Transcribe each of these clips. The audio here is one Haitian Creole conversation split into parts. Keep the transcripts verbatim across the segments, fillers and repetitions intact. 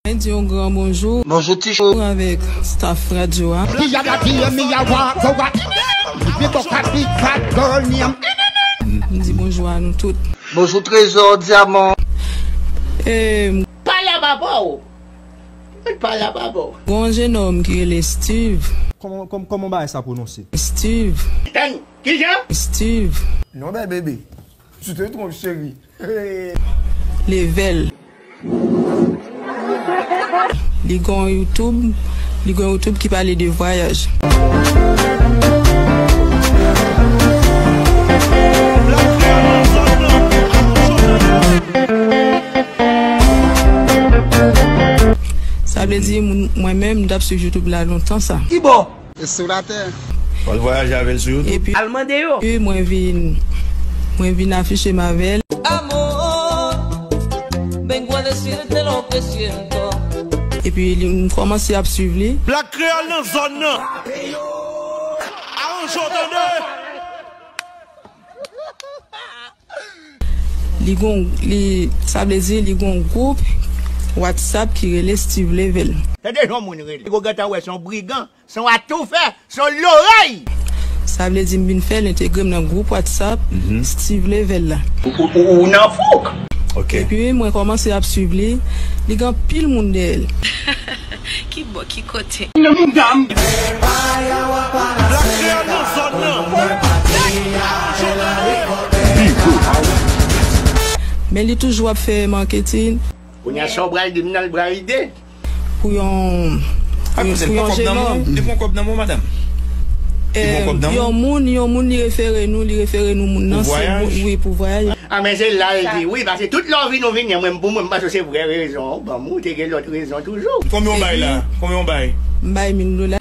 Mwen di yon gran bonjou. Bonjou, ti chou. Avèk staff radyo a. Ki y a la di, mi y a wa, wa, wa. Mi boka big fat girl, ni am. M di bonjou a nou tout. Bonjou, Trezò, Dyaman. E, m- Pale a papa w. Mwen pale a papa w. Gon jenòm ki rele Steve. Kòman, kòm-, kòman bagay sa pwononse? Steve. Tann, kijan? Steve. Non, bèl bebe. Tu te trompes, chérie. Level. Li gon YouTube, li gon YouTube ki pale de vwayaj. Sa vle di, moun, mwen menm, m t ap swiv YouTube la lontan sa. Ki bò? E sou latè. W al vwayaje avè l sou YouTube. Epi, al mande yo. Epi mwen vin, mwen vin afiche m avè l. Amor, vengo a decirte lo que siento. Epi li, m kòmanse ap swiv li. Black Kreyòl nan zòn nan. Aranje w tande. Li gon, li, sa vle di li gon gwoup WhatsApp ki rele Steve Level. Tande jan moun rele. Li gon gentan wè se yon brigan, se yon atoufè, se yon lorèy. Sa vle di m vin fè l entegre m nan gwoup WhatsApp Steve Level la. Ou, ou, ou, ou nan fouk. Ok. Epi mwen kòmanse ap swiv li. Li gen anpil moun dèyè l. Ki bò, ki kote? Nan mouda m. Black Kreyòl nan zòn nan. Men li toujou ap fè maketin. Kounye a sa w pral di m nan, l pral ide. Pou yon, pou yon jenòm. Li pran kòb nan men w, madanm. Li pran kòb nan men w. Yon moun, yon moun li refere nou, li refere nou moun nan, se moun, wi, pou vwayaj. A, men se la l di, wi, paske tout lè w vin, ou vin, mwen, pou mwen, m panse se vrè rezon w ban m, ou te gen lòt rezon toujou. Konbyen w bay la? Konbyen w bay? M bay mil dola.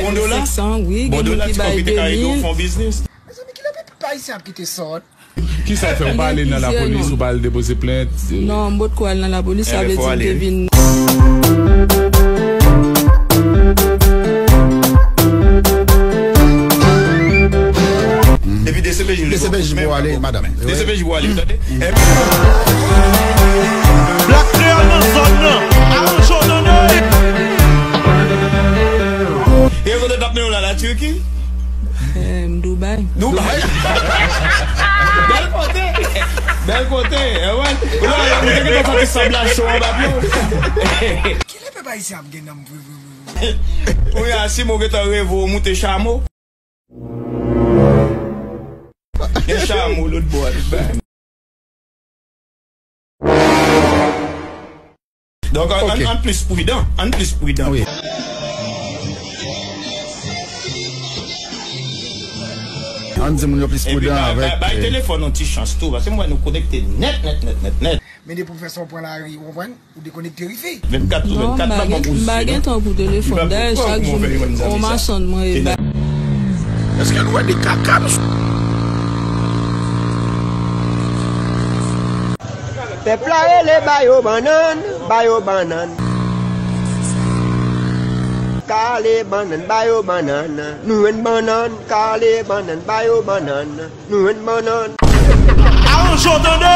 Yon dola? Mil senk san, wi, gen moun ki bay de mil. Mezanmi, kilè pèp ayisyen ap kite sòt? Kisa w fè? Ou pa ale nan lapolis, ou pa al depoze plent? Non, m potko al nan lapolis, sa vle di m te vin. Epi D C P J pou ale, madanm. D C P J pou ale, tande. Black Kreyòl nan zòn nan. Aranje w tande. E kote t ap mennen w la, la Turquie? Em, Dubai. Dubai. Bèl kote. Bèl kote. E wè. Ou la, ou te gentan santi sab la cho anba pye w. Kilè pèp ayisyen ap gen nanm vre, vre, vre, vre? Kounye a, si mwen gentan reve w moute chamo. Gen chamo lòt bò a, Dubai. Donk, ann, ann, ann plis pridan, ann plis pridan. Wi. Ann di moun yo plis pridan avèk, bay, bay telefòn yon ti chans tou, paske m wè nou konekte nèt, nèt, nèt, nèt, nèt. Men depi w fè sa, w pran lari, ou konprann? Ou dekonekte rive. Vennkat sou vennkat, m pa gen, m pa gen tan pou telefòn. Dayè, chak jou, yon machann mwen e ba. Èske nou wè de kaka, mesye? Pèp la rele, ba yo bannann, ba yo bannann. Kale bannann, ba yo bannann. Nou jwenn bannann, kale bannann, ba yo bannann. Nou jwenn bannann. Aranje w tande!